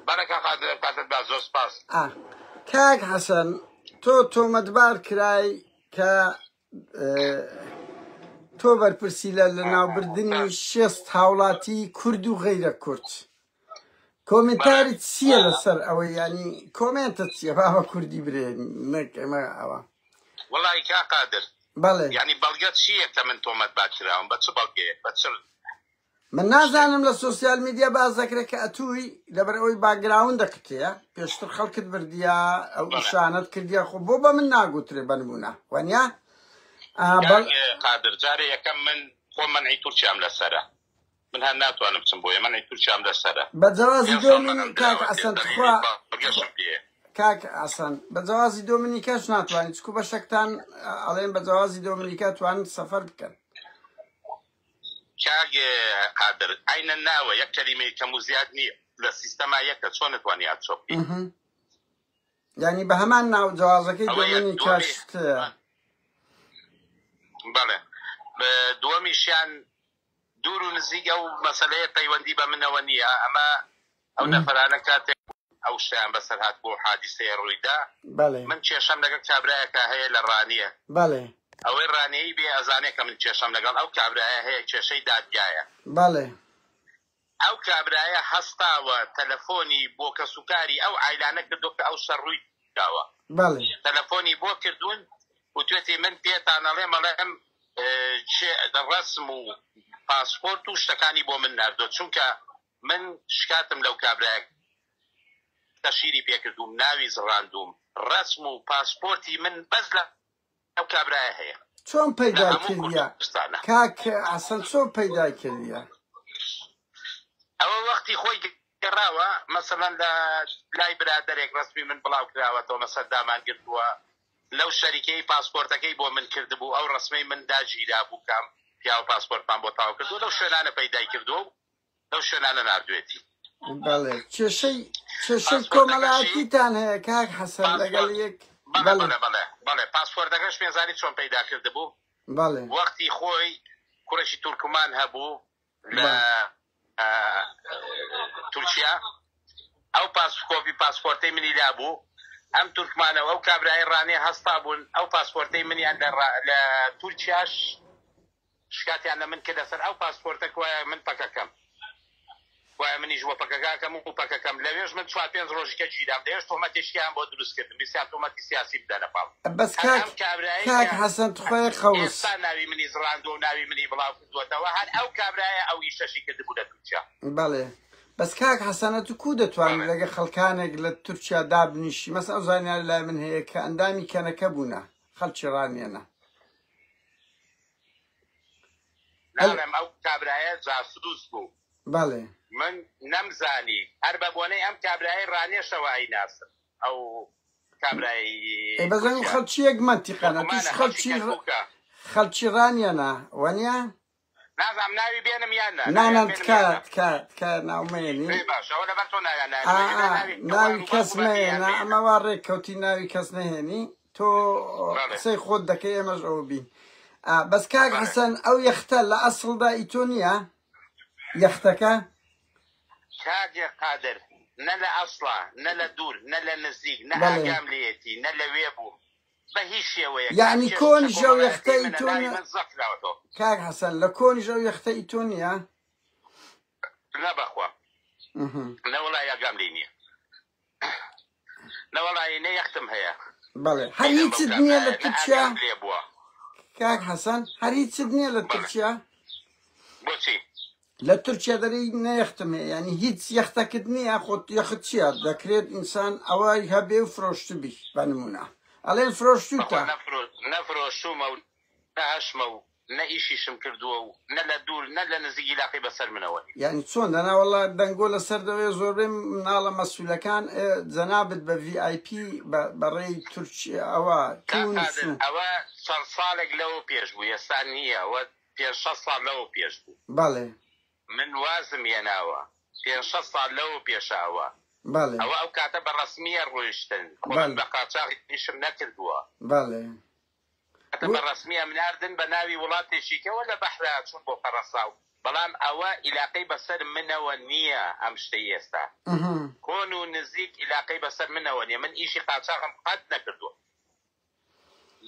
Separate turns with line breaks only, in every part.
بەڵێ کاک قادر ئەم کاتەت باش زۆر سپاس.
ئا کاک حەسەن تۆ تۆمەتبار کرای کە تۆ بەرپرسی لە لەناوبردنی شێست هاوڵاتی کورد و غەیرە کورد کۆمنتاری چییە لەسەر ئەوەی ینی کۆمێنتە چییە با بە کوردی برێ نەک ئەمە ئەوە
وەڵی کا قادر
بەڵێ
یعنی بەڵگە چییە کە من تۆمەتبار کراوم بە چ بەڵگەیەک بە چ
من نازانم لە سۆسیال میدیا باس دەکرێت کە ئەتووی لەبەر ئەوەی باکگراوندەکت هەیە پێشتر خەڵکت بردیە ئەو ئیشانەت کردیە خۆ بۆ بە من ناگوترێ بە نمونە وانە
قادر جارێ یەکەم من خۆم مەنعی تورکیام لەسەرە من هەر ناتوانم بچم بۆیە مەنعی تورکیام لەسەرە
بە جەوازی دۆمین کاک ئەسەن تخوا کاک ئاسان بە جەوازی دۆمینیکاش ناتوانیت چکو بەشەکتان ئەڵێن بە جەوازی دۆمینیکا توان سەفەر بکەن
کاک قادر عەینەن ناوە یەک کەلیمەی کەم و زیاد نییە لە سیستەما یەکە چۆن نەتوانی هاتوچۆ بکەی؟
یعنی بە هەمان ناو جوازەکەی
ئەوە یەک
دۆمینی
دووەمی
کاشت
بەڵێ دووەمیشیان دوور و نزیک ئەو مەسەلەیە پەیوەندی بە منەوە نییە ئەمە ئەو نەفەرانە کاتێک ئەو شتیان بەسەر هات بۆ حادیسەیە ڕوویدا
بەڵێ
من کێشەم لەگەڵ کابرایەکە هەیە لە ڕانیە
بەڵێ
ئەوەی ڕانیەیی بێ ئەزانێ کە من کێشەم لەگەڵ ئەو کابرایە هەیە کێشەی دادگایە.
بەڵێ.
ئەو کابرایە هەستاوە تەلەفۆنی بۆ کەسوکاری ئەو عایلانە کردوە کە ئەو شەر ڕووی داوە.
بەڵێ.
تەلەفۆنی بۆ کردوون وتوێتی من پێتان ئەڵێم ئەڵێم چێ ڕەسم و پاسپۆرت و شتەکانی بۆ من ناردوە چونکە من شکاتم لەو کابرایە تەشیری پێکردووم ناوی زڕاندووم ڕەسم و پاسپۆرتی من بەس لە ئەو کابرایە هەیە
چۆن
لە
پەیدای
هەموو
کردیە
کوردستانە.
کاک حەسەن چۆن پەیدای کردیە؟
ئەوە وەختی خۆی گەڕاوە مەسەلەن لە لای برادەرێک ڕەسمی من بڵاو کراوەتەوە مەسەل دامان گرتووە لەو شەریکەی پاسپۆرتەکەی بۆ من کردبوو ئەو ڕەسمەی من داگیرابوو کام پیاوە پاسپۆرتمان بۆ تەواو کردووە لەو شوێنانە پەیدای کردووە و لەو شوێنانە ناردوێتی.
بەڵێ کێشەی کێشەی
پاسپۆرتەکەشی
کۆمەڵایەتیتان هەیە کاک حەسەن لەگەڵ
پاسپۆرت
یەک
بەڵێ
بەڵێ
بەڵێ بەڵێ بەڵێ پاسپۆرتەکەش مێزانی چۆن پەیدا کردبوو
بەڵێ
وەختی خۆی کوڕێکی تورکمان هەبوو لە
بەڵێ
تورکیا ئەو پاس کۆپی پاسپۆرتەی منی لابوو ئەم تورکمانە و ئەو کابرای ڕانێ هەستا بوون ئەو پاسپۆرتەی منیان لە لە تورکیاش شکاتیان لە من کرد لەسەر ئەو پاسپۆرتە کوایە من پەکەکەم کوایە منیش وە پەکەکەکەم و پەکەکەم لەوێش من چوار پێنج ڕۆژیکە گیرام لەوێش تۆمەتێکیان بۆ دروست کردم ویستیان تۆمەتی سیاسی بدەنە پاڵ
بەس
هەر
کاک
ئەم کابرایەی
کاک
کە
حەسەن تخوای قەوس
ئێستا ناوی منی زڕاندووە و ناوی منی بڵاو کردووەتەوە هەر ئەو کابرایە ئەو ئیشەشی کردبوو لە تورکیا.
بەڵێ بەس کاک حەسەن ئەتو کوو دەتوانی
بەڵێ.
لەگە خەڵکانێک لە تورکیا دابنیشی مەسەن ئەو زانیاری لای من هەیە کە ئەندامی کەنەکە بوونە خەڵکی ڕانیەنە.
ناڵێم ئەو کابرایە جاسوس بوو.
بەڵێ.
من نەمزانی هەر بە بۆنەی ئەم کابرایەی ڕانیەشەوە ئەیناسم ئەو کابرای
ئەی بەس ئەو
تورکیا.
خەڵکی یەک مەنتیقەنە توش
تورکمانە خەڵکی
خەڵکی
کەرکوکە.
خەڵکی ڕانیەنە وەنیە؟
نازانم ناوی بێنم یان نا
نا نا
ناویان بێنم یان
تکایە
نا
تکایە تکایە ناو مەیەنی.
ئێ باشە ئەوە لەبەر تۆ ناویان
ئا
نایەنم ئەگەر نا
ئا
ناوی
ناوی
ڕووبار
کەس
ڕووبار
مەیەنە
یان
ئەمە
مەیەنە
وا ڕێک کەوتی ناوی کەس نەهێنی تۆ
بەڵێ
قسەی خۆت دەکەی ئێمەش ئەوە بین ئا بەس کاک
بەڵێ
حەسەن ئەو یەختە لە ئەسڵدا ئی تۆ نییە یەختەکە؟
کاک قادر نە لە ئەسڵا نە لە دوور نە لە نزیک نە
بەڵێ
ئاگام لێیەتی نە لەوێ بووم بە هیچ شێوەیەک هەر
یەعنی
کێشە
کۆنیش ئەو یەختە
کۆمەڵایەتی
ئی
منە
تۆ
ناوی
نییە
من زەق کراوەتەوە.
کاک حەسەن لە کۆنیش ئەو یەختە ئی تۆ نییە؟
نا بەخوا
ئه.
نەوەڵای ئاگام لێی نییە. نەوەڵایی نە یەختم هەیە
بەڵێ هەر
بیدەم بەو
هیچت نییە لە
کابرایە نە
تورکیا
ئاگام لێ بووە.
کاک حەسەن هەر هیچت نییە لە
بەڵێ
تورکیا؟
بۆچی؟
لە تورکیا دەرێی نە یەختم هەیە یانی هیچ یەختەکت نییە خۆت یەخت چییە دەکرێت ئینسان ئەوەی هەبێ و فرۆشتبی بە نمونە ئەڵێن
بەخوا
فرۆشتوتە
نەفرۆشتومە و نە هەشمە و نە ئیشیشم کردووە و نە لە دوور نە لە نزیک ئیلاقەی بەسەر منەوە نییە.
یانی چۆن دەنا وەڵا دەنگۆ لەسەر دەوێ زۆربەی مناڵە مەسولەکان جەنابت بە ڤی ئای پی بەڕێی تورکی ئەوە
کاک
تونس
قادر
و.
ئەوە چەند ساڵێک لەوە پێش بوو ئێستا نییە ئەوە پێنج شەش ساڵ لەوە پێش بوو.
بەڵێ.
من وازم هێناوە پێنج شەش ساڵ لەوە پێشە ئەوە.
بەڵێ.
ئەوە ئەو کاتە بە ڕەسمییە ڕۆیشتن خۆ من
بەڵێ.
بە قاچاغ ئیشم نەکردووە.
بەڵێ.
کاتە بە ڕەسمی ئەمناردن بە ناوی وڵاتێکی کەوە لە بەحرا چوون بۆ فەرەنسا و. بەڵام ئەوە ئیلاقەی بەسەر منەوە نییە ئەم شتەی ئێستا کۆن و نزیک ئیلاقەی بەسەر منەوە نییە من ئیشی قاچاغم قەت نەکردووە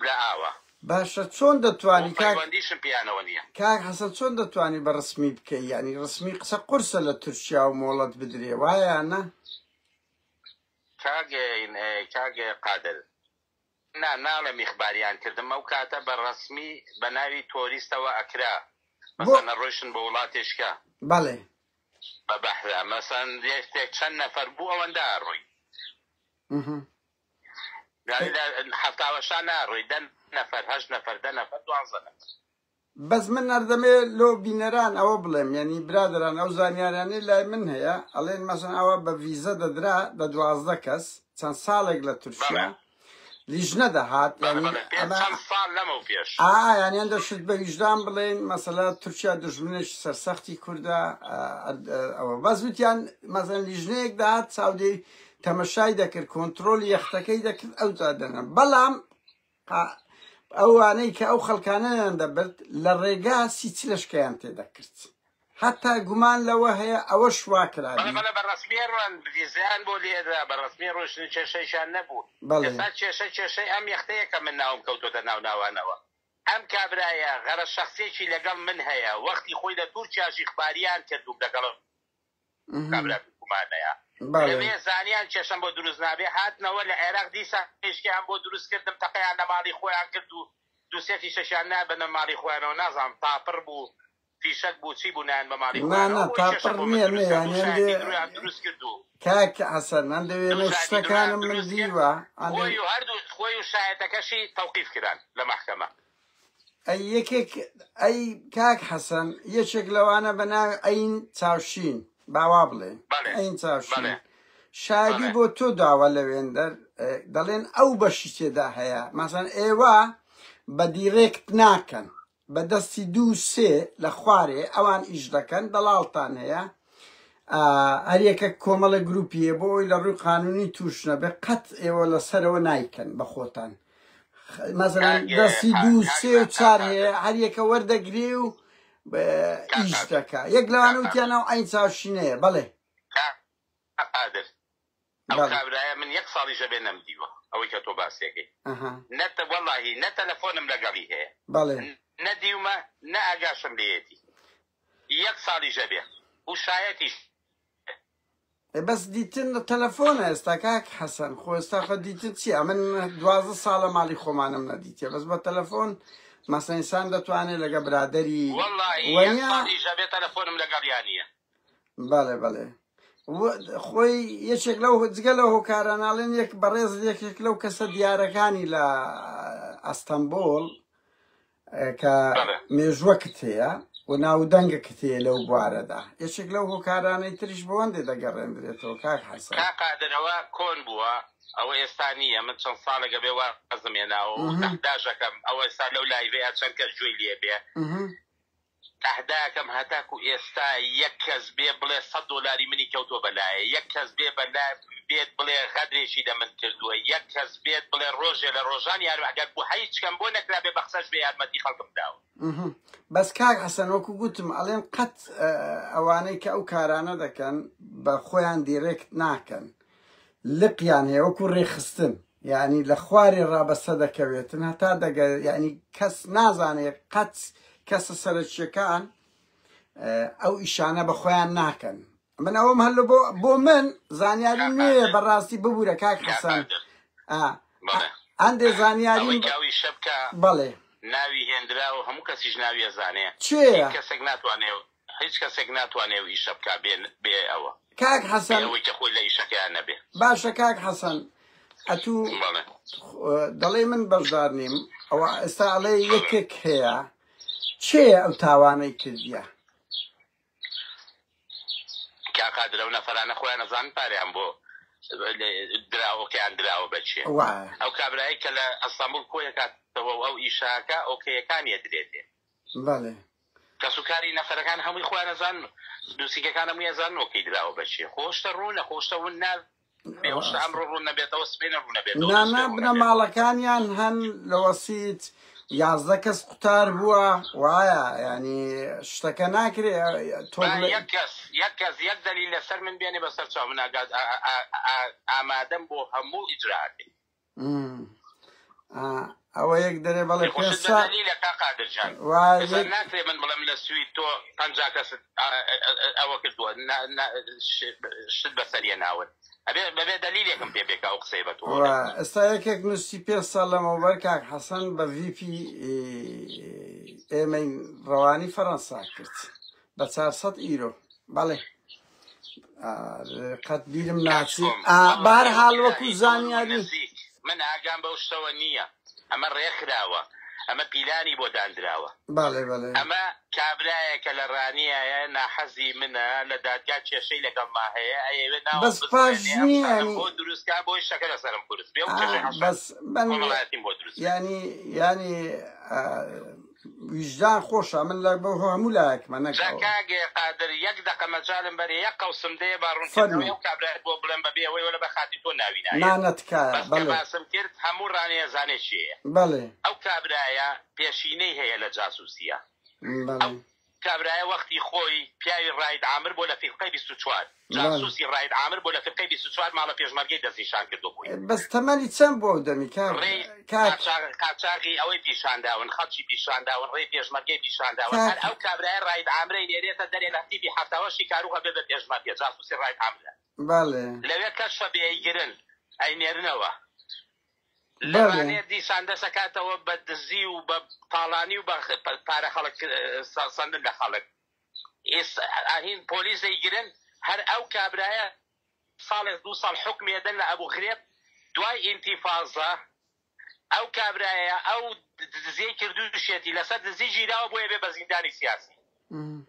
لە ئاوا.
باشە چۆن دەتوانی کاک
پەیوەندیشم پێیانەوە نییە.
کاک حەسەن چۆن دەتوانی بە ڕسمی بکەی یانی ڕسمی قسە قورسە لە تورکیا و مۆڵەت بدرێ وایە یان نا؟
کاک کاک قادر نا ناڵێم ئیخباریان کردم ئەو کاتە بە ڕەسمی بە ناوی تۆریستەوە ئەکرا
بۆ
مەسەن ئەڕۆیشتن بۆ وڵاتێشکە
بەڵێ.
بە بەحرا مەسەن یەکێک چەند نەفەر بوو ئەوەندە ئەڕۆی یانی لە حەفتاوەشا ناڕۆی دە نەفەر هەشت نەفەر دە نەفەر دوانزە نەفەر.
بەس من ئەردەمێ لۆ بینەران ئەوە بڵێم یانی برادەران ئەو زانیارانەی لای من هەیە ئەڵێن مەسەن ئەوە بە ڤیزە دەدرا بە 12 کەس چەند ساڵێک لە تورکیا لیژنە دەهات
یانی
ئەمە
چەند ساڵ لەمەو پێش
ئا یانی هەندە شت بە ویژدان بڵێن مەسەلە تورکیا دوژمنێکی سەرسەختی کوردە ئەوە بەس وتیان مەسەن لیژنەیەک دەهات چاودێری تەمەشای دەکرد کۆنترۆلی یەختەکەی دەکرد ئەوجا دەنا بەڵام ئەوانەی کە ئەو خەڵکانەیان دەبرد لە ڕێگا سیچلەشکەیان تێدەکرد هەتا گومان لەوە هەیە ئەوە شوا
کرابی. بەڵێ بە ڕەسمی ڕۆن ڤیزەیان بۆ لێدرا بە ڕەسمی ڕۆشتن کێشەیشیان نەبوو ئێستا کێشە کێشەی ئەم یەختەیە کە من ناوم کەوتۆتە ناو ناوانەوە ئەم کابرایە غەرەز شەخسیەکی لەگەڵ من هەیە وەختی خۆی لە تورکیاش ئیخباریان کردووم لەگەڵ کابرا گومانەیە لەوێ زانیان کێشەم بۆ دروست نابێ هاتنەوە لە عێراق دیسان کێشکیان بۆ دروست کردم تەقەیان لە ماڵی خۆیان کرد و دوو سێ فیشەکیان نا بە ماڵی خۆیانەوە نازانم تاپڕ بوو فیشەک بوو چی بوو نایان بە ماڵی
نا نا
خۆیانەوە بۆی کێشە
تاپڕ
بۆ من
نییە
دروست
نییە
کرد دوو
یانی
شایەتی
هەندێ
درۆیان دروست کرد و
کاک حەسەن هەندێ
دوو
وێنە و
شایەتی درۆیان
شتەکانم من
دروست کرد
دیوە هەندێ
خۆی و هەردوو خۆی و شایەتەکەشی تەوقیف کران لە مەحکەمە.
ئەی یەکێک ئەی کاک حەسەن یەکێک لەوانە بە ناوی عەین چاوشین با وا بڵێین
بەڵێ
عەین چاوشین
بەڵێ
شایدی
بەڵێ
بۆ تۆ داوە لەوێندەر دەڵێن ئەو بەشی تێدا هەیە مەسەن ئێوە بە دیرێکت ناکەن بە دەستی دوو سێ لە خوارێ ئەوان ئیش دەکەن دەڵاڵتان هەیە هەریەکە کۆمەڵە گروپیە بۆ ئەوی لە ڕووی قانونی توش نەبێ قەت ئێوە لەسەرەوە نایکەن بە خۆتان مەسەلەن دەستی دوو سێ و چار هەیە هەریەکە وەردەگرێ و ئیش دەکا یەک لەوانە وتیانەوە ئەین چاوشینەیە بەڵێ
قادر ئەو کابرایە من یەک ساڵیشە بێ نەمدیوە ئەوەی کە تۆ باسیەکەی نە وەڵاهی نە تەلەفۆنم لەگەڵی هەیە
بەڵێ
نە دیومە نە ئاگاشم لێیەتی یەک ساڵیشە بێ و شایەتیش
ئێ بەس دیتن لە تەلەفۆنە ئێستا کاک حەسەن خۆ ئێستا خۆ دیتن چییە من 12 ساڵە ماڵی خۆمانم نەدیتە بەس بە تەلەفۆن مەسە ئینسان دەتوانێت لەگە برادری
وەڵاهی یەک
وەنیە
ساڵیشە بێ تەلەفۆنم لەگەڵیا نییە
بەڵێ بەڵێ خۆی یەکێک لەو جگە لەو هۆکاراناڵێن یەک بەڕێز یەکێک لەو کەسە دیارەکانی لە ئەستەمبۆڵ کە مێژوەکت هەیە و ناودەنگەکت هەیە لەو بوارەدا یەکێک لەو هۆکارانەی تریش بۆ هەندێ دەگەڕێندرێتەوە کاک حەسەن.
کاک قادر ئەوە کۆن بووە ئەوە ئێستا نییە من چەند ساڵێکە بێ وازم هێناوە و تەحداش ئەکەم ئەوە ئێستا لەو لایڤەیە چەند کەس گوێی لێ بێ تەحداکەم هەتاکو ئێستا یەک کەس بێ بڵێ سەت دۆلاری منی کەوتوە بە لایە، یەک کەس بێ بە لا بێت بڵێ غەدرێکی لە من کردوە، یەک کەس بێت بڵێ ڕۆژێ لە ڕۆژان یار ئەگەر بو هیچ کەم بۆ نەکرابێ بە قسەش بێ یارمەتی خەڵکم داوە.
بەس کاک حەسەن وەکو گوتم ئەڵێن قەت ئەوانەی کە ئەو کارانە دەکەن بە خۆیان دیرێکت ناکەن لقیان هەیە وەکو ڕێکخستن یعنی لە خوارێ ڕابەستە دەکەوێتن هەتا دەگە یعنی کەس نازانێ قەت کەسە سەرەکیەکان ئەو ئیشانە بە خۆیان ناکەن من ئەوم هەل بۆ بۆ من زانیاری نوێ بەڕاستی ببوورە کاک حەسەن هەندێ زانیاری بەڵێ
ناوی هێنرا و هەموو کەسیش ناویە زانێ
چێ
کەسێک ناتوانێت هیچ کەسێک ناتوانێ ئەو ئیشە بکا بێ بێ ئەوە.
کاک حەسەن.
بێ ئەوەی کە خۆی لە ئیشەکەیا نەبێ.
باشە کاک حەسەن ئەتوو
بەڵێ.
دەڵێی من بەشدار نیم ئەوە ئێستا ئەڵێ یەکێک هەیە کێیە ئەو تاوانەی کردیە؟
کاک قادر ئەو نەفەرانە خۆیان ئەزانن پارەیان بۆ دراوەکەیان دراوە بە کێ.
وایە.
ئەو کابرایەی کە لە ئەستەنبوڵ کۆیەکاتەوە و ئەو ئیشە ئەکا ئۆکەیەکانی ئەدرێتێ.
بەڵێ.
کەسوکاری نەفەرەکان هەمووی خۆیان ئەزانن دوسیکەکان هەمووی ئەزانن ئۆکەی دراوە بە کێ خۆ شتە ڕوونە خۆ شتە ون نابێ. بێ ئەو شتە ئەمڕۆ ڕوون نەبێتەوە سبەینێ ڕوون نەبێتەوە
نا
دووسبەی
نا
ڕوون نەبێتەوە.
بنەماڵەکانیان هەن لە وەسیت 11 کەس قوتار بووە وایە یعنی شتەکە ناکرێ تۆ
با
بڵێ
یەک کەس یەک کەس یەک دەلیل لەسەر من بێنێ بەسەر چاو من ئاگا ئامادەم بۆ هەموو ئیجرائاتێک.
ئا، ئەوە یەک دەرێ بەڵێ
ئێ خۆشت بە
پێ سا
دەلیلە کاک قادر جان.
وایە
ئێستا
یەک
ناکرێ من بڵێم لە سوید تۆ 50 کەست ئەوە کردووە شت بەسەریە ناون. ئەبێ بەبێ دەلیلێکم پێ بێ کە ئەو قسەیە بە تۆ
و
ئەڵێم.
ئێستا یەکێک نووسی پێ ساڵ لەمەوبەر کاک حەسەن بە ڤیپی ئێمەی ڕەوانی فەرەنسا کرد بە 400 ئیرۆ بەڵێ قەت بیرم ناچی
کاک
ئا
واللهی
بەهەرحاڵ وەکو
بیلاهی دوور و
زانیاری
نزیک من ئاگام بەو شتەوە نییە. ئەمە ڕێکخراوە، ئەمە پیلانی بۆ داندراوە.
بەڵێ بەڵێ.
ئەمە کابرایەکە لە ڕانیایە ناحەزی منە، لە دادگا کێشەی لەگەڵما هەیە، ئەیەوێ ناوم
بەس پاش
بزڕێنێ، ئەم
نییە
شتانەم
ینی
بۆ دروست کا بۆی شتەکە لەسەرم قورس بێ و
ئا
کێشەی حەشار
بەس من
کۆمەڵایەتیم بۆ دروست بێ.
ینی ینی ویژدان خۆشە من لە بۆ هەموو لایەکمە نەک
جا
ئەوە.
کاک قادر یەک دەقە مەجالم بەرێ یەک قەوسم دەیە با ڕوونکردنەوەی
فەرموو.
ئەو کابرایەت بۆ بڵێم بەبێ ئەوەی وەلە بە خاتری تۆ ناوی
نا
نایەت
نا تکایە
بەس کە
بەڵێ.
باسم کرد هەموو ڕانیە زانێ کێیە.
بەڵێ.
ئەو کابرایە پێشینەی هەیە لە جاسوسیە. ئەو
بەڵێ.
کابرایە وەختی خۆی پیاوی ڕاید عامر بۆ لە فیرقەی 24
بەڵێ.
جاسوسی ڕاید عامر بۆ لە فیرقەی 24 ماڵە پێشمەرگەی دەستنیشان کردووە بۆی.
بەس تەمەنی چەند بووە ئەو دەمی کاک
ڕێی
کاک
قاچاغ قاچاغی ئەوەی پیشانداون خەڵکی پیشانداون ڕێی پێشمەرگەی پیشانداون هەر
کاک
ئەو کابرایە ڕاید عامرەی نێرێتە دەرێ لە تیپی 78 کاروغە بێ بە پێشمەرگە جاسوسی ڕاید عامرە
بەڵێ.
لەوێ کەشفە بێ ئەیگرن ئەینێرنەوە
بەڵێ.
لەوانەیە دیسان دەسەکاتەوە بە دزی و بە تاڵانی و بە پارە خەڵک سەندن لە خەڵک ئاهین پۆلیس دەیگرن هەر ئەو کابرایە ساڵێک دوو ساڵ حوکمی ئەدەن لە ئەبو غرێب دوای ئینتیفازە ئەو کابرایە ئەو دزیەی کردوشێتی لەسەر دزی گیراوە بۆیە بێ بە زیندانی سیاسی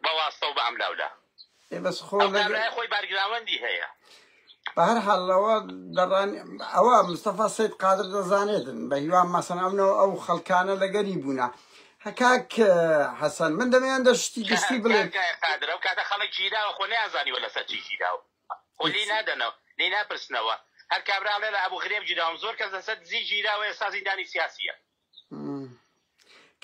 بە واستە و بە ئەملاولا.
ئێ بەس خۆ
ئەو
لەگە
کابرایە خۆی بارگراوەندی هەیە.
بە هەر حاڵ لەوە دەڕان ئەوە مستەفا سەید قادر دەزانێتن بە هیوام مەسەن ئەمنەوە ئەو خەڵکانە لەگەری بوونە کاک حەسەن من دەمەوێت دە شتی گشتی بڵێم
کاک قادر ئەو کاتە خەڵک گیراوە خۆ نەیانزانیوە لەسەر چی گیراوە خۆ لێی نادەنەوە لێی ناپرسنەوە هەر کابرا ئەڵێ لە ئەبو غرێب گیراوم زۆر کەس لەسەر دزی گیراوە ئێستا زیندانی سیاسیە.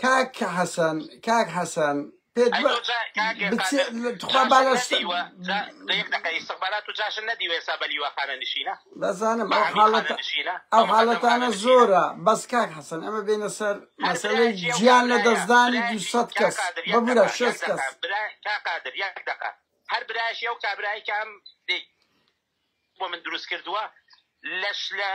کاک حەسەن کاک حەسەن پێت
ئەی
بە
تۆ جا کاک
بچێ
قادر
تخوا با
جاشت
لە شتە
نەدیوە جا دە یەک دەقە ئیستخبارات و جاشت نەدیوە ئێستا بە لیواخانە نشینە
دەزانم
بە
ئەو
عەمیدخانە
حاڵەتە
نشینە
ئەو
بە مقەدەمخانە
حاڵەتانە
نشینە
زۆرە بەس کاک حەسەن ئەمە بێنە سەر
هەر
مەسەلەی
برایەکی ئەو
گیان لە
کابرایە
دەستدانی
برایەکی
200
کاک
کەس
قادر یەک
ببورە
دەقە یەک
6 کەس
دەقە برا کاک قادر یەک دەقە هەر برایەکی ئەو کابرای کە ئەم بۆ من دروست کردووە لەش لە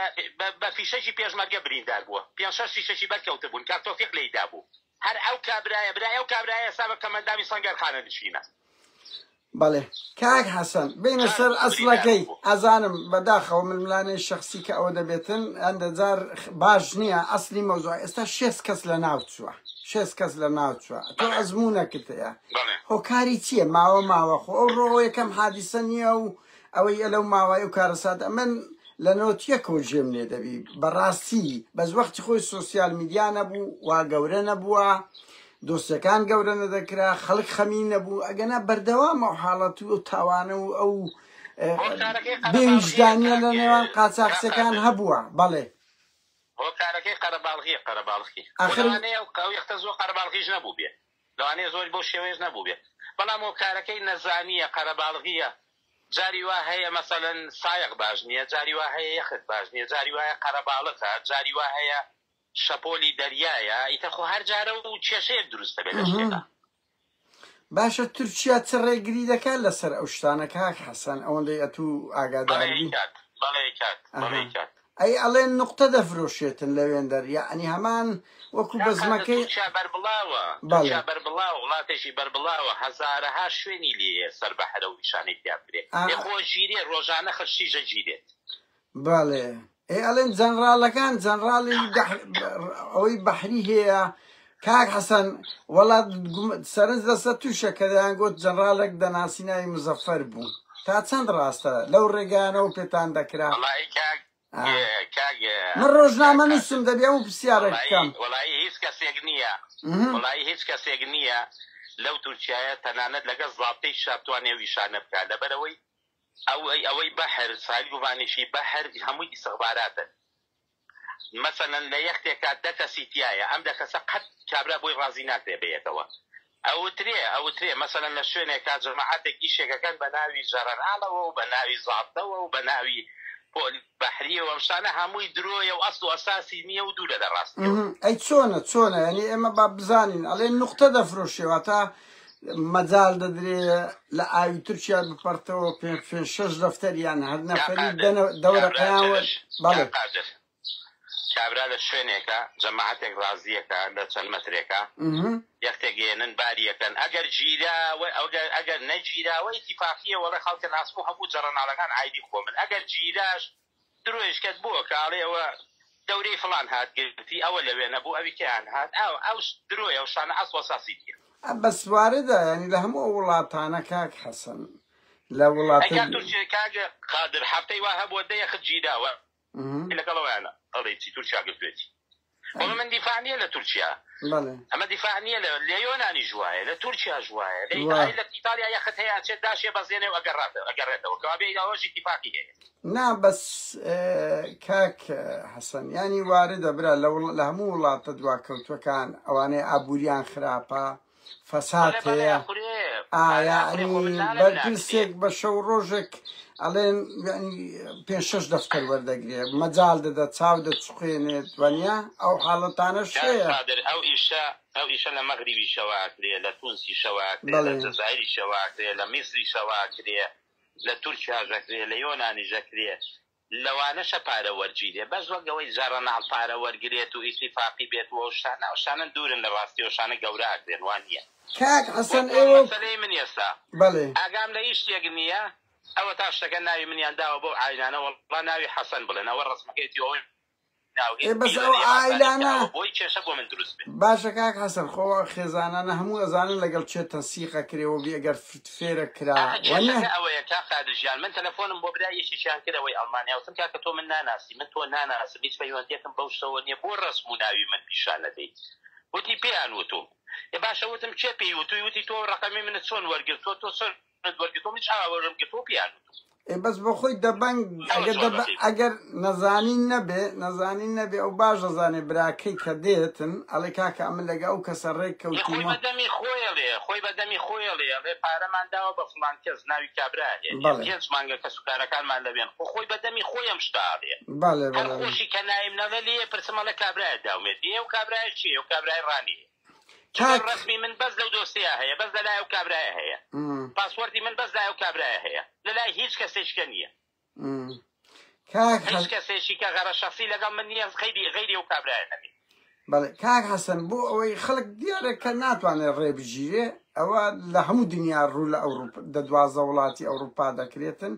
بە فیشەکی پێشمەرگە بریندار بووە پێنج شەش فیشەکی بەرکەوتبوون کاک تۆفیق لێی دابوو هەر ئەو کابرایە برای ئەو کابرایە ئێستا بە کەمەندامی سەنگەر خانەنشینە.
بەڵێ کاک حەسەن بینە
جار
سەر
بریندار
ئەسڵەکەی
بوو.
ئەزانم بەداخەوە ململانێی شەخسی کە ئەوە دەبێتن هەندە جار باش نییە ئەسلی مەوزوع ئێستا شێست کەس لە ناو چووە شێست کەس لە ناو چووە تۆ
بەڵێ
ئەزموونەکت هەیە
بەڵێ.
هۆکاری چییە ماوە ماوە خۆ ئەو ڕۆ یەکەم حادیسە نییە و ئەوەی ئەلەو ماوەی ئەو کارەساتە من لە نۆتیەکەوە جێم لێ دەبی بەڕاستی بەس وەختی خۆی سۆسیال میدیا نەبوو وا گەورە نەبووە دۆسیەکان گەورە نەدەکرا خەڵک خەمی نەبوو ئەگەنا بەردەوام ئەو حاڵەت و ئەو تاوانە و ئەو
هۆکارەکەی قەرەباڵغییە
بێویژدانیە
کاک
لە نێوان
کاک
قاچاخچەکان
قادر.
هەبووە بەڵێ
هۆکارەکەی قەرەباڵغییە قەرەباڵغی خۆ
ئاخر
لەوانەیە ئەو یەختە زۆر قەرەباڵغیش نەبوو بێ لەوانەیە زۆر بەو شێوەیەش نەبوو بێ بەڵام هۆکارەکەی نەزانییە قەرەباڵغییە جاری وا هەیە مەسەلەن سایەق باش نییە جاری وا هەیە یەخت باش نییە جاری وایە قەرەباڵغە جاری وا هەیە شەپۆلی دەریایە ئیتر خۆ هەر جارە و کێشەیەک دروست دەبێت لە شتێکا.
باشە تورکیا چ ڕێگری دەکات لەسەر ئەو شتانە کاک حەسەن ئەوەندەی ئەتوو
بەڵێ
ئاگادار بی؟
ئەیکات بەڵێ ئەیکات بەڵێ
ئەها
ئەیکات.
ئەی ئەڵێن نوقتە دەفرۆشێتن لەوێندەر یەعنی هەمان وەکو
کاک قادر
بەزمەکەی
تورکیا بەربڵاوە
بەڵێ.
تورکیا بەربڵاوە وڵاتێکی بەربڵاوە هەزارەها شوێنی لێیە سەر بەحرە و نیشانەی تیا بکرێ
ئا
ئێ خۆ ژیرێ ڕۆژانە خشتیش ئەگیرێت.
بەڵێ ئێ ئەڵێن جەنڕاڵەکان جەنڕاڵی ئەوەی بەحری هەیە کاک حەسەن وەڵا سەرنج لەسەر تووشە کە دەیان گوت جەنڕاڵێک دەناسی ناوی مزەفەر بوو تا چەند ڕاستە لەو ڕێگانەوە پێتان دەکرا
وەڵی کاک کاک
من ڕۆژنامە نووسم دەبێ ئەو پرسیارێک بکەم
وەڵی هیچ کەسێک نییە وەڵی هیچ کەسێک نییە لەو تورکایە تەنانەت لەگەڵ زابتەی شابتوانێ ویشانە بکات لەبەرەوەی. ئەوەی ئەوەی بەحر ساحل گوڤانیشی بەحر هەمووی ئیستخباراتن مەسەلەن لە یەختێکا دە کەسی تیایە ئەم دە کەسە قەت کابرا بۆی ڕازی ناکرێ بەیەکەوە ئەوترێ ئەوترێ مەسەلەن لە شوێنێکا جەماعەتێک ئیشێک ئەکەن بە ناوی ژەڕەناڵەوە و بە ناوی زابتەوە و بە ناوی پۆلیس بەحریەوە ئەم شتانە هەمووی درۆیە و ئەسڵ و ئەساسی نییە و دوورە لە ڕاستیەوە.
ئەی چۆنە چۆنە یانی ئێمە با بزانین ئەڵێن نوقتە دەفرۆشێ واتە مەجال دەدرێ لە ئاوی تورکیا بپەرتەوە پێ پێ شەش دەفتەریان هەر
کاک
نەفەری
قادر
دەنە دەورە
کابرا
قەیان وەر
جەلش
بەڵێ
کاک قادر کابرا لە شوێنێکە جەماعەتێک ڕازیەکە لە چەند مەترێکە یەختێک ئێنن باریەکەن ئەگەر گیرا ئەگەر ئەگەر نەگیراوە ئیتیفاقیە وەڵێ خەڵکە ناسم و هەموو جەڕەناڵەکان عایدی خۆمن ئەگەر گیراش درۆیش کەت بووە کە ئەڵێ ئەوە دەورەی فڵان هات گرتی ئەوە لەوێ نەبوو ئەوی کەیان هات ئەو ئەو درۆیە ئەو شتانە ئەسڵ ئەساسی نیە.
بەس واردە یانی لە هەموو ئەو وڵاتانە کاک حەسەن لە
ئەی
وڵاتە
کاک تورکیە کاک قادر هەفتەی وا هەبووە دە یەخت گیراوە لەگەڵ ئەویان ئەڵێ چی تورکیا گرتوێتی بەڵێ من دیفاع نییە لە تورکیا ئەمە دیفاع نییە لە لە یۆنانیش وایە لە تورکیاش وایە لە ئیتالیا لە ئیتالیا یەخت هەیە ئەچێت داشێ بەزێنێ و ئەگەڕاتەوە ئەگەڕێتەوە کەوابێ ئەوەش ئیتیفاقی هەیە.
نا بەس کاک حەسەن یانی واردە برا لە هەموو وڵاتە دواکەوتوەکان ئەوانەی ئابووریان خراپە فەساد هەیە ئایا بەرپرسێک بە شەو ڕۆژێک ئەڵێن پێ شەش دەفتەر وەردەگرێ مەجال دەدە چاو دەچقێنێت وانە ئەو حاڵەتانەش هەیە.
ئەو ئیشە ئەو ئیشە لە مەغریبیشەوە ئەکرێ لە تونسیشەوە ئەکرێ لە جەزائیریشەوە ئەکرێ لە میسریشەوە ئەکرێ لە تورکیاش ئەکرێ لە یۆنانیش ئەکرێ لەوانەشە پارە وەرگیرێ بەس وەک ئەوەی جەڕەناڵ پارە وەرگرێت و ئیتیفاقی بێت و ئەو شتانە ئەو شتانە دوورن لە ڕاستی ئەو شتانە گەورە ئەکرێن وا نییە.
کاک حەسەن
وەکو ئەم
ئێوە
مەسەلەی من ئێستا
بەڵێ.
ئاگام لە هیچ شتێک نییە ئەوەتا شتەکە ناوی منیان داوە بەو عایلانە وەڵا ناوی حەسەن بڵێن ئەوە ڕەسمەکەیەتی و ئەوەی
ئێ بەس ئەو عایلانە
بۆی کێشە بۆ من دروست بێ.
باشە کاک حەسەن خۆ ئەو خێزانانە هەموو ئەزانن لەگەڵ کێ تەنسیق ئەکرێ و بی ئەگەر فرت فێرە کرا
ئاخە
وەنیە؟
کێشەکە ئەوەیە کاک قادر ژیان من تەلەفۆنم بۆ برای یەکێکیان کرد ئەوەی ئەڵمانیا وتم کاکە تۆ من ناناسی من تۆ ناناسم هیچ پەیوەندیەکم بەو شتەوە نیە بۆ ڕەسم و ناوی من پیشان ئەدەی وتی پێیان وتوم ئێ باشە وتم کێ پێی وتوی وتی تۆ ڕەقەمی منت چۆن وەرگرتوە تۆ چۆن منت وەرگرتوە منیش ئاوا وەرم گرتوە پێیان وتوم.
ئێ بەس بۆخۆی دەبەنگ
ئەوە
ئەگەر دەبە
جوابەکەی بوو.
ئەگەر نەزانین نەبێ نەزانین نەبێ ئەو باش دەزانێ براکەی کە دێتن ئەڵێ کاکە ئەمن لەگە ئەو کەسە ڕێک
ئێ خۆی
کەوتوومە.
بە دەمی خۆی ئەڵێ خۆی بە دەمی خۆی ئەڵێ ئەڵێ پارەمان داوە بە فڵان کەس ناوی کابرا ئەهێنێ
بەڵێ.
پێنج مانگە کەسوکارەکانمان لەوێن خۆ خۆی بە دەمی خۆی ئەم شتە ئەڵێ
بەڵێ
هەر
بەڵێ.
خۆشی کە ناویم نەڵێ لێی ئەپرسم ئەڵێ کابرایە داومێتی ئێ ئەو کابرایە کێیە ئەو کابرای ڕانیەیە چونکە
کاک.
ڕەسمی من بەس لەو دۆسیەیە هەیە بەس لەلای ئەو کابرایە هەیە پاسپۆرتی من بەس لای ئەو کابرایە هەیە لەلای هیچ کەسێکیکە نییە.
کاک
هیچ کەسێکی کە غەرە شەخسی لەگەڵ من نییە غەیری غەیری ئەو کابرایە نەبێ.
بەڵێ کاک حەسەن بۆ ئەوەی خەڵک دیارە کە ناتوانێت ڕێ بگیرێ ئەوە لە هەموو دنیا ڕوو لە ئەوروپ دە 12 وڵاتی ئەوروپا دەکرێتن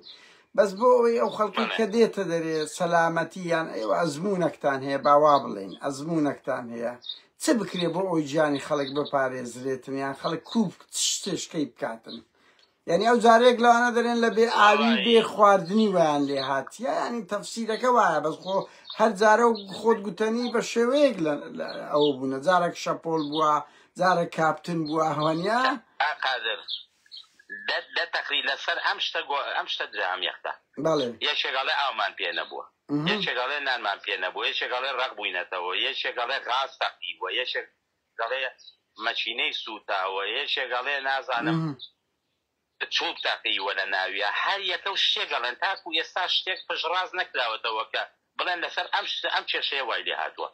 بەس بۆ ئەوەی ئەو خەڵکی
بەڵێ.
کە دێتە دەرێ سەلامەتی یان ئێوە ئەزموونەکتان هەیە با وا بڵێین ئەزموونەکتان هەیە چ بکرێ بۆ ئەوەی گیانی خەڵک بپارێزرێتن یان خەڵک کوو چ شتێشکەی بکاتن یعنی ئەو جارێک لەوانە دەرێن لە بێ ئاوی و بێ
وەڵایی
خواردنی ویان لێ هاتیە ینی تەفسیرەکە وایە بەس خۆ هەر جارە و خۆت گوتەنی بە شێوەیەک لە ئەوە بوونە جارێک شەپۆل بووە جارێک کاپتن بووە هەوەنیا
کاک قادر دە دە تەقری لەسەر ئەم شتە گۆ ئەم شتە درا ئەم یەختە
بەڵێ
یەکێک ئەڵێ ئاومان پێ نەبووە یەکێک ئەڵێ نانمان پێ نەبووە یەکێک ئەڵێ ڕەق بووینەتەوە یەکێک ئەڵێ غاز تەقیوە یەکێک ئەڵێ مەکینەی سووتاوە یەکێک ئەڵێ نازانم چوڵ تەقیوە لە ناویا هەر یەکە و شتێک ئەڵێن تاکو ئێستا شتێک پشتڕاست نەکراوەتەوە کە بڵێن لەسەر ئەم شتە ئەم کێشەیە وای لێ هاتووە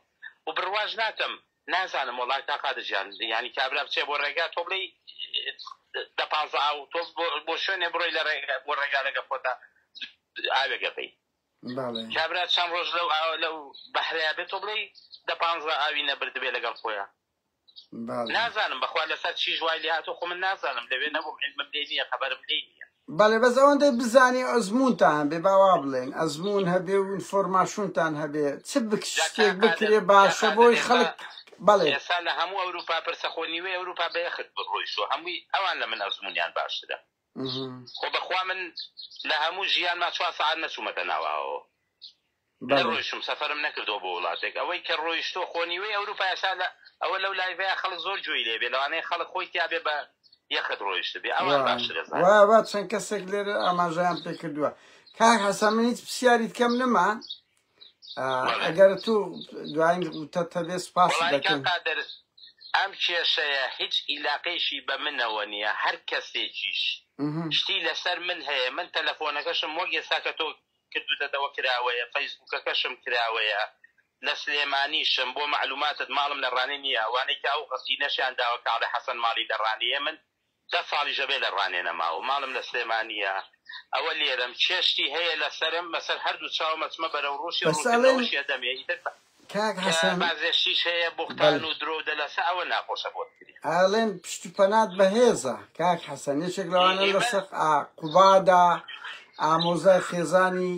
و بڕواش ناکەم نازانم وەڵا کاک قادر گیان یانی کابرا بچێ بۆ ڕێگا تۆ بڵێی دە پانزە ئاو تۆ بۆ شوێنێ بڕۆی لە ڕێگا بۆ ڕێگا لەگە خۆتا ئاوێک ئەبەی کابرا چەند ڕۆژ لەو ئاوە لەو بەحرەیا بێ تۆ بڵێی دە پانزە ئاوی نەبردبێ لەگەڵ خۆیا نازانم بەخوا لەسەر چیش وای لێ هاتوو خۆ من نازانم لەوێ نەبووم عیلمم لێی نییە خەبەرم لێی نییە.
بەڵێ بەس ئەوەندەی بزانی ئەزموونتان هەبێ با وا بڵێین ئەزموون هەبێ و ئینفۆرماشونتان هەبێ چ بک
جا
شتێک
کاک قادر
بکرێ
کاک
باشە
قادر
بۆی
ئێستا
خەڵک بەڵێ.
ئێستا لە هەموو ئەوروپا پرسە خۆ نیوەی ئەوروپا بە یەخت ڕۆیشتووە هەمووی ئەوان لە من ئەزموونیان باشترە خۆ بەخوا من لە هەموو ژیانما چوار سەعات نەچوومەتە ناو ئاوەوە نەڕۆیشتم سەفەرم نەکردووە بۆ وڵاتێک ئەوەی کە ڕۆیشتووە خۆ نیوەی ئەوروپا ئێستا لە ئەوە لەو لایڤەیە خەڵک زۆر گوێی لێ بێ لەوانەیە خەڵک خۆی تیا بێ بە. یەخت ڕۆیشتبێ ئەوان باشتر ئەزانن.
وا وا چەند کەسێک لێرە ئاماژەیان پێ کردووە. کاک حەسەن من هیچ پرسیاریت کەم نەما ئەگەر تو دوایین وتەت هەبێ سوپاست
وەڵایی کاک
دەکەم.
قادر ئەم کێشەیە هیچ ئیلاقەیشی بە منەوە نییە هەر کەسێکیش شتی لەسەر من هەیە من تەلەفۆنەکەشم وەک ئێستا کە تۆ کردوتەتەوە کراوەیە فەیسبوکەکەشم کراوەیە لە سلێمانیشم بۆ مەعلوماتت ماڵم لە ڕانێ نییە ئەوانەی کە ئەو غەسینەشیان داوە کاڵێ حەسەن ماڵی لە ڕانێیە من دە ساڵیش ئەبێ لە ڕانێ نەماوم ماڵم لە سلێمانییە ئەوە لێرەم چێشتی هەیە لەسەرم بەسەر هەردوو چاوم ئەچمە بەرەو ڕووشی
بەس ئەڵێن
ڕوونکردنەوەشی ئەدەمێ ئیتر
کاک
کە
حەسەن
بازێ شتیش هەیە بوختان
بەڵێ
و درۆ و دەلەسە ئەوە ناخۆشە بۆت کرێ.
ئەڵێن پشت و پەنات بەهێزە کاک حەسەن یەکێک لەوانە
ئێ
لە
بەس
سەق ئا قوبادا ئامۆزای خێزانی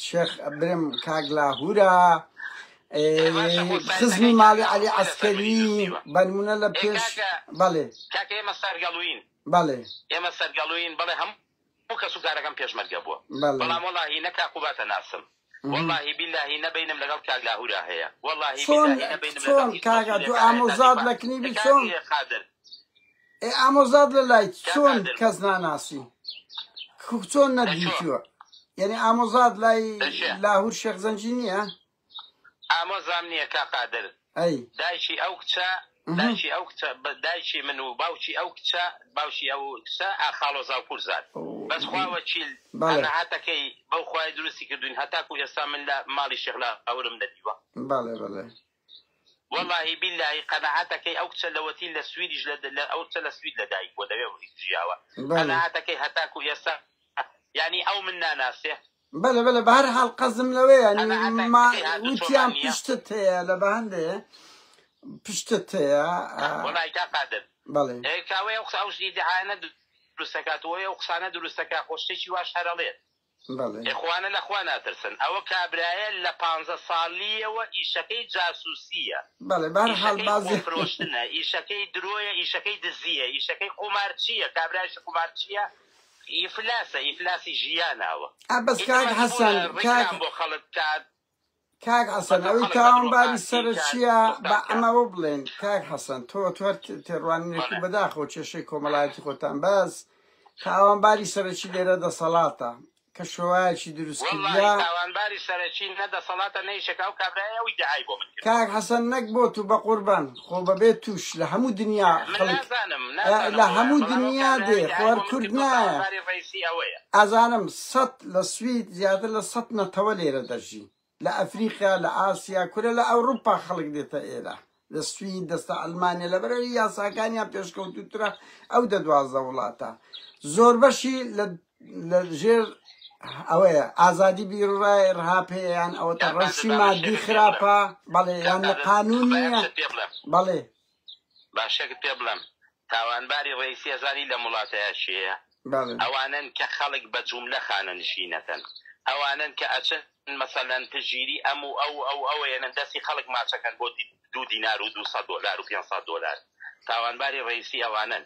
شێخ برم کاک لاهورە
ئێ باشە خۆ
خزمی
سایتەکەی کاک
ماڵی
لاهور
عەلی
چی لەسەر منی
عەسکەری
نووسیوە؟
بەنمونە لە
ئێ
پێش
کاکە
بەڵێ
کاکە ئێمە سەرگەڵوین
بەڵێ
ئێمە سەرگەڵوین بەڵێ هەموو کەس و کارەکەم پێشمەرگە بووە
بەڵێ
بەڵام وەڵاهی نە کاک قوباتە ناسم وەڵاهی بیلاهی نە بەینم لەگەڵ کاک لاهورا هەیە وەڵاهی
چۆن
بیلاهی نە بەینم لەگەڵ
چۆن
هیچ
کاکە تو
مەسئولێکا هەیە تا
ئامۆزاد
دیفاع
لە کنیبی
کاک
چۆن
قادر
ئێ ئامۆزاد لە لای
کاک
چۆن
قادر
کەس ناناسی چۆن
لە چۆ
نەدیتووە یعنی ئامۆزاد لای
لە چێ
لاهور شێخ زەنگی نییە
ئامۆزام نییە کاک قادر
ئەی
دایکی ئەو کچە دایکی ئەو کچە دایکی من و باوکی ئەو کچە باوکی ئەو کچە ئاخاڵۆزا و پورزاد بەس خوا وەکیل قەناعەتەکەی بەو خوای دروستی کردوین هەتاکو ئێستا من لە ماڵی شێخ لاهورم نەدیوە.
بەڵێ بەڵێ.
وەڵاهی بیلاهی قەناعەتەکەی ئەو کچە لەوەتی لە سویدیش لە ئەو کچە لە سوید لە دایک بووە لەوێ ژیاوە قەناعەتەکەی هەتاکو ئێستا یانی ئەو من ناناسێ.
بەلێ بەلێ بەهەر حاڵ قەزم لەوەیە یانی ما
قەناعەتەکەی هاتوچۆمان
وتیان
نییە.
پشتت هەیە لە بەهەندێ پشتت هەیە
وەڵای کاک قادر
بەڵێ.
ئێ کاوەی ئەو قسە ئەو ئیدعایانە دروست دەکات و ئەو قسانە دروست دەکات خۆ شتێکی واش هەر ئەڵێت.
بەڵێ.
ئێ خۆ ئەوانە لە خوا ناترسن ئەوە کابرایە لە پانزە ساڵیەوە ئیشەکەی جاسوسیە
بەڵێ بەهەر حاڵ
ئیشەکەی
بازێ.
خۆفرۆشتنە ئیشەکەی درۆیە ئیشەکەی دزیە ئیشەکەی قومارچیە کابرایەکی قومارچیە ئیفلاسە ئیفلاسی ژیاناوە
ئا بەس
ئیتر
کاک
مەجبورە
حەسەن کاک
ڕیکلام بۆ خەڵک بکات
کاک حەسەن
بەسەر
ئەوەی
خەڵک بە درۆ
تاوانباری
کات
سەرەکیە
بوختان
با
بکات.
ئەمەوە بڵێن کاک حەسەن تۆ تۆ هەر تێڕوانینێک و
بەڵێ.
بەداخەوە کێشەی کۆمەڵایەتی خۆتان بەس تاوانباری سەرەکی لێرە دەسەڵاتە کە شۆوایەکی دروست
وەڵاهی
کردیە.
تاوانباری سەرەکی نە دەسەڵاتە نە یەکێکە ئەو کابرایە ئەو ئیدعای بۆ من کرد.
کاک حەسەن نەک بۆ تو بەقوربان خۆ بەبێ توش لە هەموو دنیا
من
خەڵک
نازانم نازانم
لە
بۆیە
هەموو
بەڵام ئەو
دنیا
کابرایە
دێ
ئیدعای
خۆ هەر
بۆ من
کورد
کردووە
نایە
تاوانباری ڕەئیسی ئەوەیە.
ئەزانم سەت لە سوید زیاتر لە سەت نەتەوە لێرە دەژی لە ئەفریقیا لە ئاسیا کورە لە ئەوروپا خەڵک دێتە ئێرە لە سوید دەستە ئەلمانیا لەبەرئەوەی یاساکانیان پێشکەوتووترە ئەو دە 12 وڵاتە زۆربەشی لە لە ژێر ئەوەیە ئازادی بیروڕای ڕهاپ هەیە یان ئەوەتە
کاک قادر
ڕەوشی
با من
مادی
شتێکت پێ بڵێم
خراپە بەڵێ
کاک
یان لە
قادر
قانون
با یەک
نییە
شت پێ بڵێم
بەڵێ
با شتێکت پێ بڵێم تاوانباری ڕەئیسی ئەزانی لەم وڵاتەیا کێیە
بەڵێ
ئەوانەن کە خەڵک بە جوملە خانەنشینەکەن ئەوانەن کە ئەچن مەسەلەن پشتگیری ئەم و ئەو و ئەو ئەوەیەنن دەستی خەڵک ماچەکەن بۆ دوو دینار و 200 دۆلار و 500 دۆلار تاوانباری ڕەئیسی ئەوانەن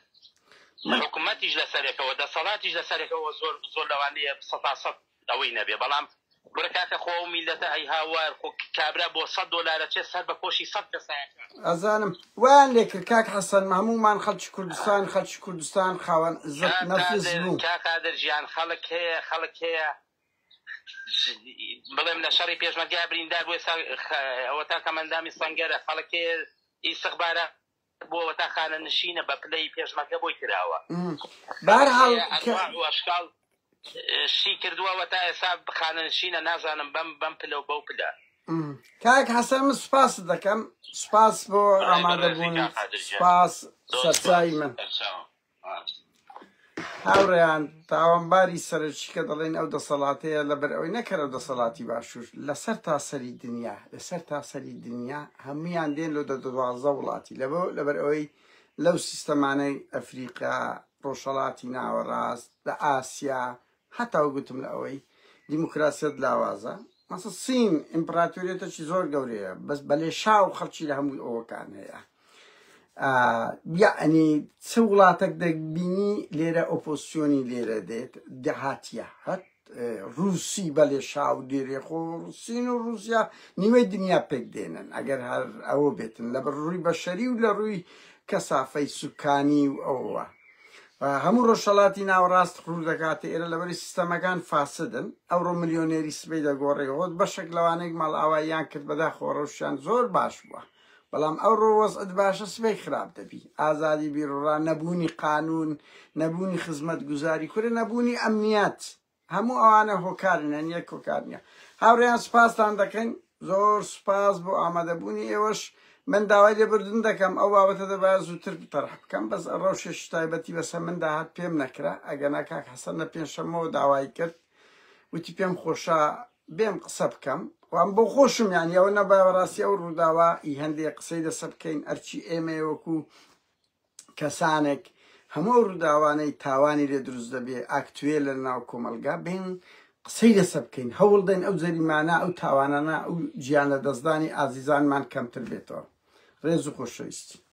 من
حکومەتیش لەسەرێکەوە دەسەڵاتیش لەسەرێکەوە زۆر زۆر لەوانەیە سەتا سەد ئەوەی نەبێ بەڵام کورە کاکە خۆ ئەو میللەتە ئەی هاوار خۆ کابرا بۆ سەد دۆلار ئەچێ سەر بە کۆشی سەد کەسایەکە.
ئەزانم وایان لێکرد کاک حەسەن هەموومان خەڵکی کوردستان خەڵکی کوردستان خاوەن عزەت
کاک
نەفس
قادر
بوو.
کاک قادر گیان خەڵک هەیە خەڵک هەیە بڵێم لە شەڕی پێشمەرگە بریندار بوو ئێستا ئەوەتا کەمەندامی سەنگەرە خەڵک هەیە ئیستخبارات بووە وەتا خانەنشینە بە پلەی پێشمەرگە بۆی کراوە.
بەهەرحاڵ
خەڵک هەیە
کە.
ئەنواع و ئەشکاڵ شتی کردووە وەتا ئێستا خانەنشینە نازانم بەم بەم پلە و بەو پلە.
کاک حەسەن من سوپاست دەکەم سوپاس بۆ
برای
ئامادە
بەڕێزی
بوونت
کاک قادر گیان
سوپاس
زۆر سوپاس
سەرچاوی من.
سەرچاوم.
هاوڕێیان تاوانباری سەرەکی کە دەڵێن ئەو دەسەڵاتەیە لەبەر ئەوەی نەکەرە دەسەڵاتی باشوور لەسەر تاسەری دنیا لەسەر تاسەری دنیا هەمویان دێن لۆ دە 12 وڵاتی لەبۆ لەبەر ئەوەی لەو سیستەمانەی ئەفریقا ڕۆژهەڵاتی ناوەڕاست لە ئاسیا هەتا گوتم لە ئەوەی دیموکراسیەت لاوازە مەسە سین ئیمپراتۆریەتەکی زۆر گەورەیە بەس بەلێشاو خەڵکی لە هەمووی ئەوەکان هەیە یەعنی چ وڵاتەک دەبینی لێرە ئۆپۆزسیۆنی لێرە دێت دەهاتیە هەت رووسی بەلێشاو دێرێ خۆ سین و رووسیا نیوەی دنیا پێک دێنن ئەگەر هەر ئەوە بێتن لە ڕووی بەشەری و لە ڕووی کەسافەی سوکانی و ئەوە هەموو ڕۆژهەڵاتی ناوەڕاست ڕوو دەکاتە ئێرە لەبەری سیستەمەکان فاسدن. ئەوڕۆ ملیۆنێری سبەی دەگۆڕێ. هۆت بەشێک لەوانەیەک ماڵئاواییان کرد بەداخەوە ڕەوشیان زۆر باش بووە. بەڵام ئەوڕۆ وەزعت باشە سبەی خراپ دەبی. ئازادی بیروڕا، نەبوونی قانوون، نەبوونی خزمەتگوزاری، کورە نەبوونی ئەمنیەت. هەموو ئەوانە هۆکارن یان یەک هۆکار نییە. هاوڕێیان سوپاستان دەکەین. زۆر سوپاس بۆ ئامادەبوونی ئێوەش. من داوای لێبوردن دەکەم ئەو بابەتە دەبایە زووتر تەرح بکەم بەس ڕەوشێکی تایبەتی بەسەر مندا هات پێم نەکرا ئەگەنا کاک حەسەن لە پێنجشەممەوە داوای کرد وتی پێم خۆشە بێم قسە بکەم وام بۆ خۆشم یانی ئەوە نەبایە بەڕاستی ئەو ڕووداوە ئی هەندێک قسەی لەسەر بکەین ئەرچی ئێمەیە وەکو کەسانێک هەموو ئەو ڕووداوانەی تاوانی لێ دروست دەبێ ئاکتوێ لە ناو کۆمەڵگا بێن قسەی لەسەر بکەین هەوڵ دەین ئەو جەریمانە ئەو تاوانانە ئەو گیان لە دەستدانی ئازیزانمان کەمتر بێتەوە ڕێز و خۆشەویستی.